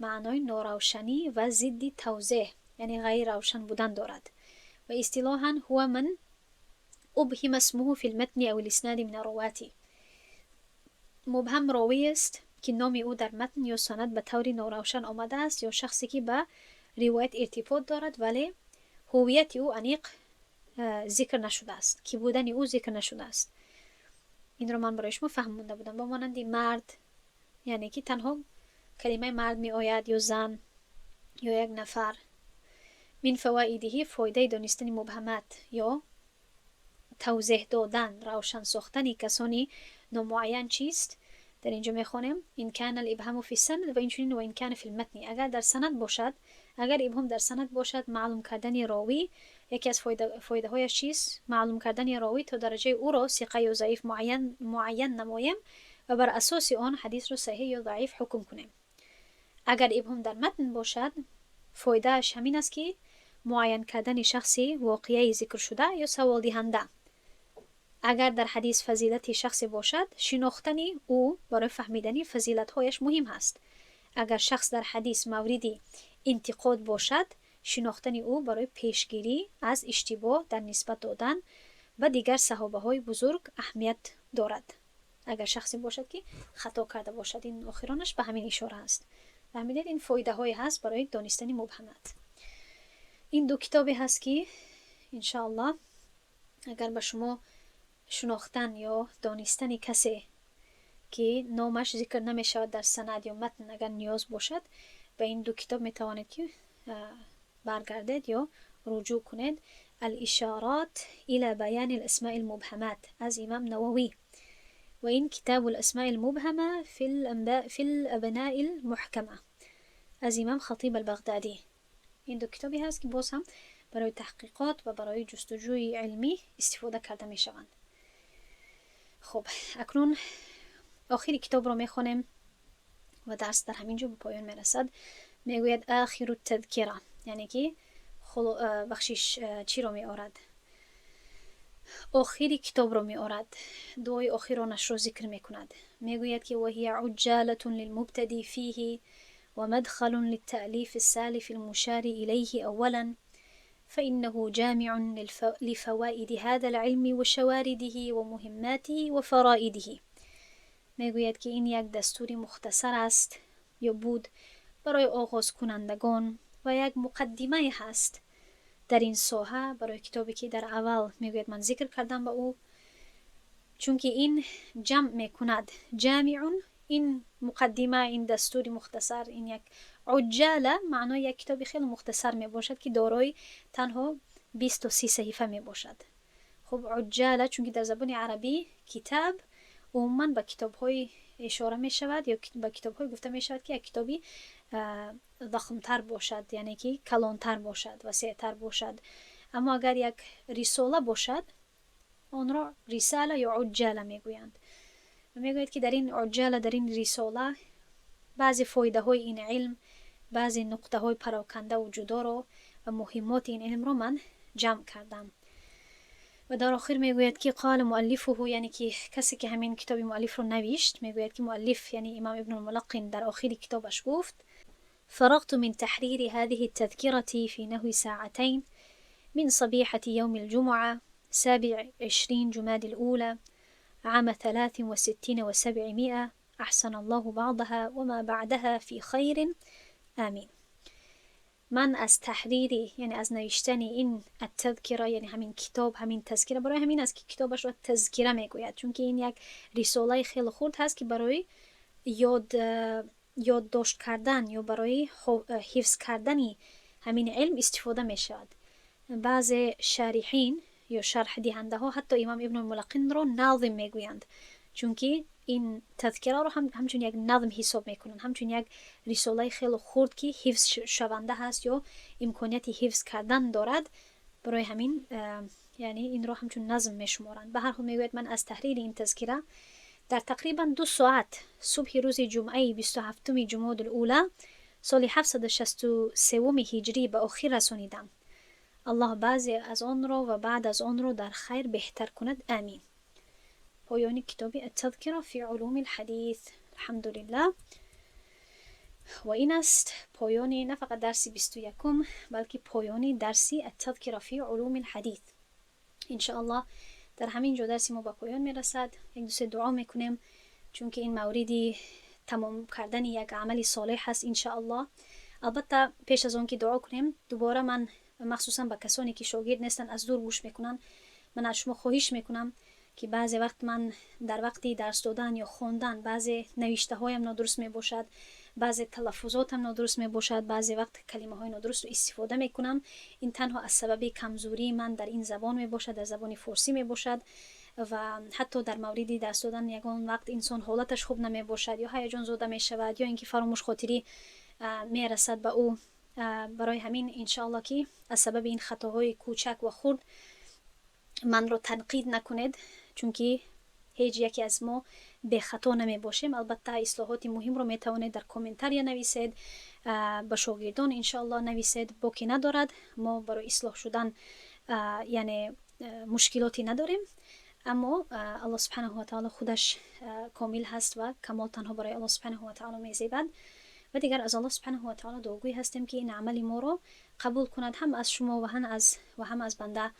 маънои норавшанӣ ва зидди тавзеҳ, яъне ғайрравшан будан дорад. Ва истилоҳан هو من أبهم اسمه في المتن أو الإسناد من الرواة. Мубҳам ровиест, ки номи ӯ дар матн ё санад ба таври норавшан омадааст ё шахсе, ки ба ривоят иртибот дорад, вале ҳуввияти ӯ аниқ зикр нашудааст, ки будани ӯ зикр нашудааст. Инро ман барои шумо фаҳмонда будам, ба монанди мард, яъне ки танҳо калимаи мард меояд ё зан ё як нафар. من فوائده, фоидаи донистани мубҳамат ё тавзеҳ додан, равшан сохтани касони номуайян чист? Дар инҷо мехонем: إن كان الإبهام في السند ва инчунин وإن كان في المتن. Агар дар санад бошад, агар ибҳом дар санад бошад, маълум кардани ровӣ яке аз фоидаҳояш чист? Маълум кардани ровӣ то дараҷаи ӯро сиқа ё заиф муайян намоем ва бар асоси он ҳадисро саҳеҳ ё заиф ҳукм кунем. Агар ибҳом дар матн бошад, фоидааш ҳамин аст, ки муайян кардани шахси воқеаи зикршуда ё саволдиҳанда. Агар дар ҳадис фазилати шахсе бошад, шинохтани ӯ барои фаҳмидани фазилатҳояш муҳим ҳаст. Агар шахс дар ҳадис мавриди интиқод бошад, шинохтани ӯ барои пешгирӣ аз иштибоҳ дар нисбат додан ба дигар саҳобаҳои бузург аҳамият дорад. Агар шахсе бошад, ки хато карда бошад, ин охиронаш ба ҳамин ишора аст. Фаҳмидед? Ин фоидаҳое ҳаст барои донистани мубҳамат. Ин ду китобе ҳаст, ки иншоаллоҳ, агар ба шумо шинохтан ё донистани касе, ки номаш зикр намешавад дар санад ё матн, агар ниёз бошад, ба ин ду китоб метавонед, ки баргардед ё руҷӯъ кунед: الإشارات إلى بيان الأسماء المبهمات аз имам Нававӣ ва ин كتاب الأسماء المبهمة في الأبناء المحكمة аз имам Хатиб Албағдадӣ. Ин ду китобе ҳаст, ки боз ҳам барои таҳқиқот ва барои ҷустуҷӯи илмӣ истифода карда мешаванд. Хуб, акнун охири китобро мехонем ва дарс дар ҳамин ҷо ба поён мерасад. Мегӯяд: آخر التذكرة, яъне ки бахшиш чиро меорад? Охири китобро меорад, дуои охиронашро зикр мекунад. Мегӯяд, ки وهي عجالة للمبتدئ فيه ومدخل للتأليف السالف المشار إليه أولا، فإنه جامع لفوائد هذا العلم وشوارده ومهماته وفرائده. Мегӯяд, ки ин як дастури мухтасар аст ё буд барои оғозкунандагон ва як муқаддимае ҳаст дар ин соҳа барои китобе, ки дар аввал, мегӯяд, ман зикр кардам ба ӯ, чунки ин ҷамъ мекунад. جامع. این مقدمه، این دستور مختصر، این یک عجاله معنای یک کتاب خیلی مختصر می باشد که دارای تنها 23 صحیفه می باشد. خب عجاله چون که در زبان عربی کتاب عموما به کتاب های اشاره می شود یا به کتاب های گفته می شود که یک کتابی ضخمتر باشد، یعنی که کلانتر باشد، وسیعتر باشد. اما اگر یک رساله باشد آن را رساله یا عجاله می گویند. میگوید که در این عجاله، در این رساله بعضی فایده های این علم، بعضی نقطه های پراکنده و جدا را و مهمات این علم را من جمع کردم. و در آخر میگوید که قال مؤلفه، یعنی که کسی که همین کتاب مؤلف رو نوشت، میگوید که مؤلف یعنی امام ابن الملقن در آخر کتابش گفت: فرغت من تحرير هذه التذكرة في نحو ساعتين من صبيحة يوم الجمعة 27 جماد الأولى عام 763، أحسن الله بعضها وما بعدها في خير آمين. من از تحریری، یعنی از نوشتن این التذکره، یعنی همین کتاب، همین تذکره، برای همین است که کتابش را تذکره میگوید، چون که این یک رساله خیلی خرد هست که برای یادداشت کردن یا برای حفظ کردن همین علم استفاده می شود. بعض شارحین یا شرح دهنده ها حتی امام ابن الملقن را ناظم میگویند، چون که این تذکره رو همچون یک نظم حساب میکنن، همچون یک رساله خیلی خرد که حفظ شونده هست یا امکانیت حفظ کردن دارد، برای همین یعنی این رو همچون نظم میشمارند. به هر حال میگوید من از تحریر این تذکره در تقریبا 2 ساعت صبح روز جمعه 27 جمادی الاولی سال 763 هجری به آخر رسانیدم. الله بعضی از آن را و بعد از آن را در خیر بهتر کند، آمین. پایان کتاب التذکره فی علوم الحدیث. الحمدلله. و این است پایان نه فقط درس 21، بلکه پایان درس التذکره فی علوم الحدیث. انشاءالله در همین جا درس ما به پایان میرسد. یک دو سه دعا میکنیم، چون که این موردی تمام کردن یک عمل صالح هست انشاءالله. البته پیش از آن که دعا کنیم، دوباره من مخصوصا به کسانی که شاگرد نیستن، از دور گوش میکنن، من از شما خواهش میکنم که بعضی وقت من در وقتی درس دادن یا خواندن بعضی نوشته هایم نادرست می باشد، بعضی تلفظاتم نادرست می باشد، بعضی وقت کلمه های نادرست رو استفاده می کنم. این تنها از سبب کمزوری من در این زبان می باشد، در زبان فارسی می باشد. و حتی در مورد درس دادن یگان وقت انسان حالتش خوب نمی باشد یا هیجان زده می شود یا اینکه فراموش خاطری می رسد به او. برای همین انشاءالله که از سبب این خطاهای کوچک و خرد من رو تنقید نکنید، چون که هیچ یکی از ما به خطا نمی باشیم. البته اصلاحات مهم رو می توانید در комментария نویسید، به شاگردان انشاءالله نویسید، باکی ندارد. ما برای اصلاح شدن یعنی مشکلاتی نداریم، اما الله سبحانه و تعالی خودش کامل هست و کمال تنها برای الله سبحانه و تعالی می زیبد. و دیگر از الله سبحانه و تعالی دعاگوی هستیم که این عمل ما رو قبول کند، هم از شما و هم از بنده،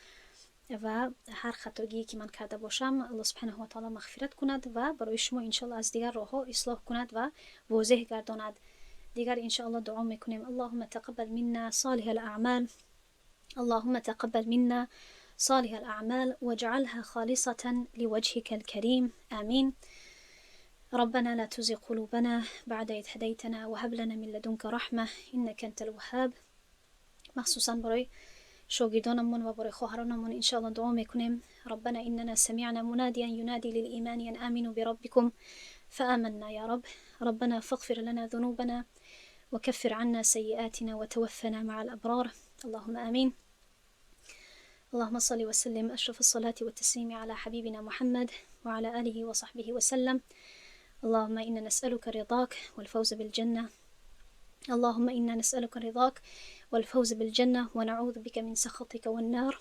و هر خطاگی که من کرده باشم الله سبحانه و تعالی مغفرت کند و برای شما انشالله از دیگر راه ها اصلاح کند و واضح گرداند. دیگر انشالله دعا میکنیم: اللهم تقبل منا صالح الاعمال، اللهم تقبل منا صالح الأعمال واجعلها خالصة لوجهك الكريم، آمين. ربنا لا تزغ قلوبنا بعد إذ هديتنا وهب لنا من لدنك رحمة إنك أنت الوهاب. مخصوصا برای شاگردانمون و برای خواهرانمون انشاءالله دعا میکنیم: ربنا إننا سمعنا مناديا ينادي للإيمان أن آمنوا بربكم فآمنا يا رب، ربنا فاغفر لنا ذنوبنا وكفر عنا سيئاتنا وتوفنا مع الأبرار، اللهم آمين. اللهم صل وسلم أشرف الصلاة والتسليم على حبيبنا محمد وعلى آله وصحبه وسلم. اللهم إنا نسألك رضاك والفوز بالجنة، اللهم إنا نسألك رضاك والفوز بالجنة ونعوذ بك من سخطك والنار.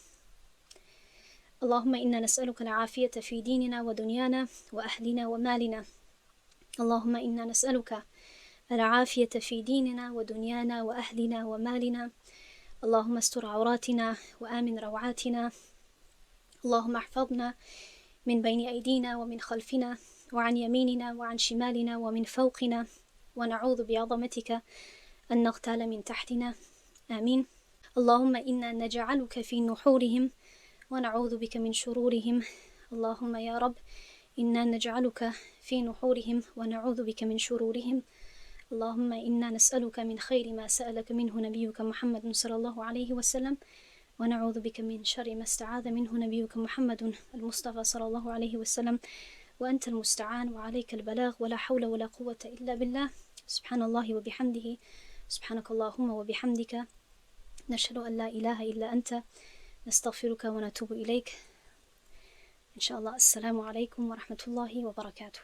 اللهم إنا نسألك العافية في ديننا ودنيانا وأهلنا ومالنا. اللهم إنا نسألك العافية في ديننا ودنيانا وأهلنا ومالنا. اللهم استر عوراتنا وآمن روعاتنا. اللهم احفظنا من بين أيدينا ومن خلفنا وعن يميننا وعن شمالنا ومن فوقنا، ونعوذ بعظمتك أن نغتال من تحتنا، آمين. اللهم إنا نجعلك في نحورهم ونعوذ بك من شرورهم. اللهم يا رب إنا نجعلك في نحورهم ونعوذ بك من شرورهم. اللهم إنا نسألك من خير ما سألك منه نبيك محمد صلى الله عليه وسلم، ونعوذ بك من شر ما استعاذ منه نبيك محمد المصطفى صلى الله عليه وسلم، وأنت المستعان وعليك البلاغ، ولا حول ولا قوة إلا بالله. سبحان الله وبحمده، سبحانك اللهم وبحمدك، نشهد أن لا إله إلا أنت، نستغفرك ونتوب إليك. إن شاء الله. السلام عليكم ورحمة الله وبركاته.